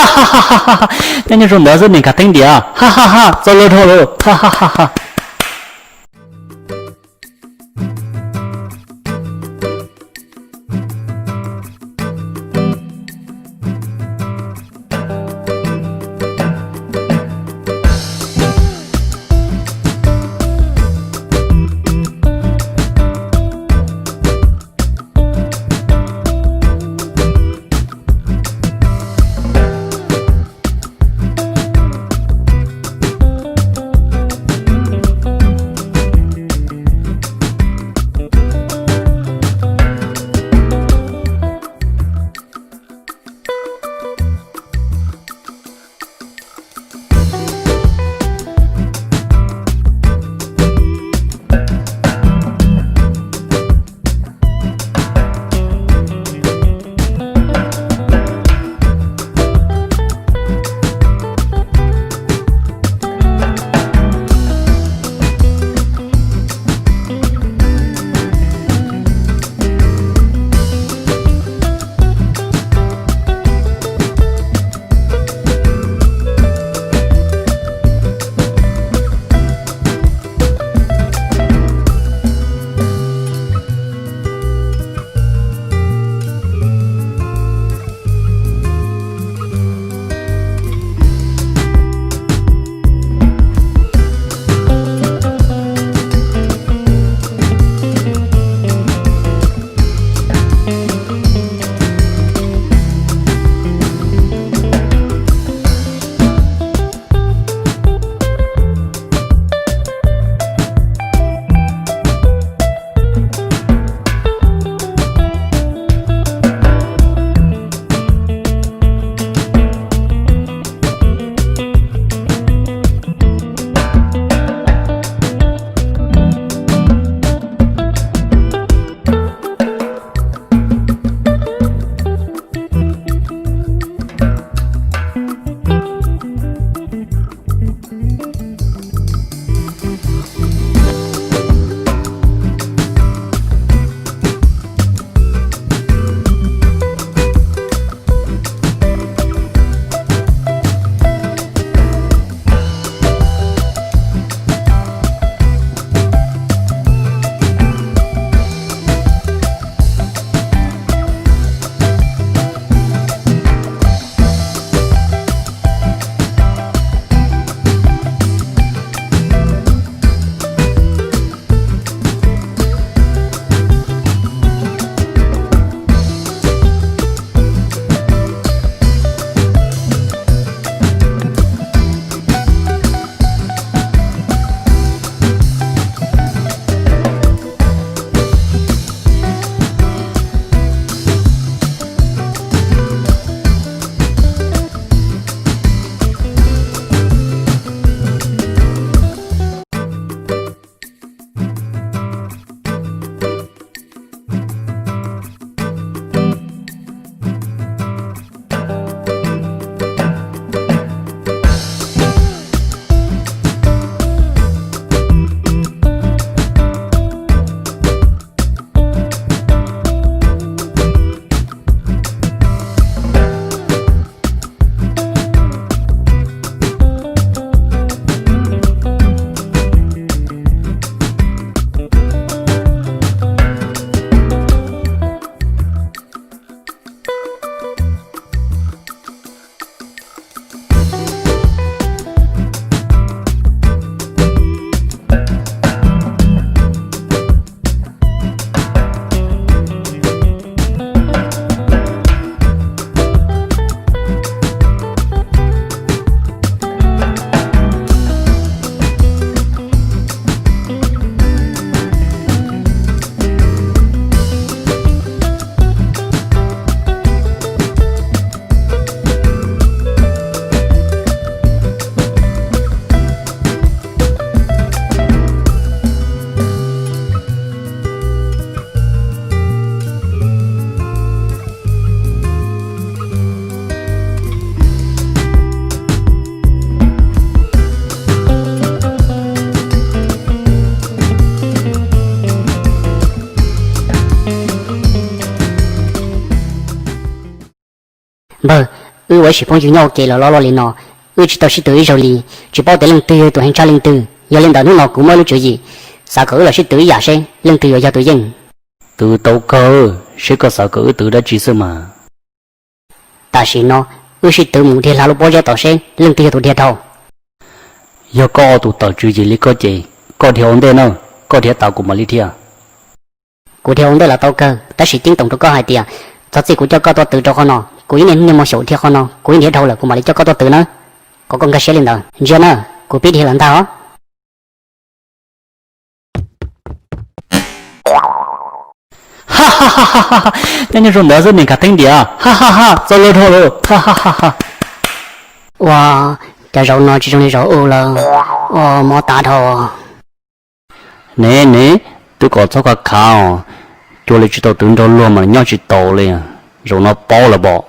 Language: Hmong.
Ha ha ha ha. Nyob nyob zoo ntawd xwb, Niam Kav Theeb Diam, ha ha ha, txaus luag dhau lawm, ha ha ha ha. Npawg, Wb ua ib sim phooj ywg nyob ua ke los loj loj li no, wb tsis tau sib tw ib zaug li, tsis paub tias leej twg yog tus heev tshaj leej twg. Yog li ntawd hnub no kuv muab lub tswv yim, xav kom wb los sib tw ib yam seb leej twg yuav yog tus yeej. Twv tau kawg, seb koj xav kom wb twv dab tsi xwb mas. Tam sim no, wb sib tw mus dhia hla lub pob zeb tom seb leej twg yog tus dhia dhau. Yog koj ua tus tawm tswv yim li koj ces koj dhia ua ntej na, koj dhia tas kuv mam li dhia. Kuv dhia ua ntej los tau kawg, tab sis ceeb toom rau koj hais tias, txog txij kuv coj koj tuaj twv rau qhov no, kuv ib niag niag muag xyaum dhia qhov no, kuv ib niag dhau lawm kuv mam li coj koj tuaj twv nawb. Kom koj nkag siab li ntawd, ntsia na, kuv pib dhia lawm ntag os. Nyob nyob zoo ntawd xwb niam kav theeb diam, ha ha ha, txaus luag dhau lawm, ha ha ha ha. Ua, cas zaum no tsis zoo li zaum ub lawm, ua mob tas dhau. Ne ne, twb kom txhob khav khav os, cuag li tsis tau twv nrog luag mas nyob tsis taus li. Zaum no paub lawm pom.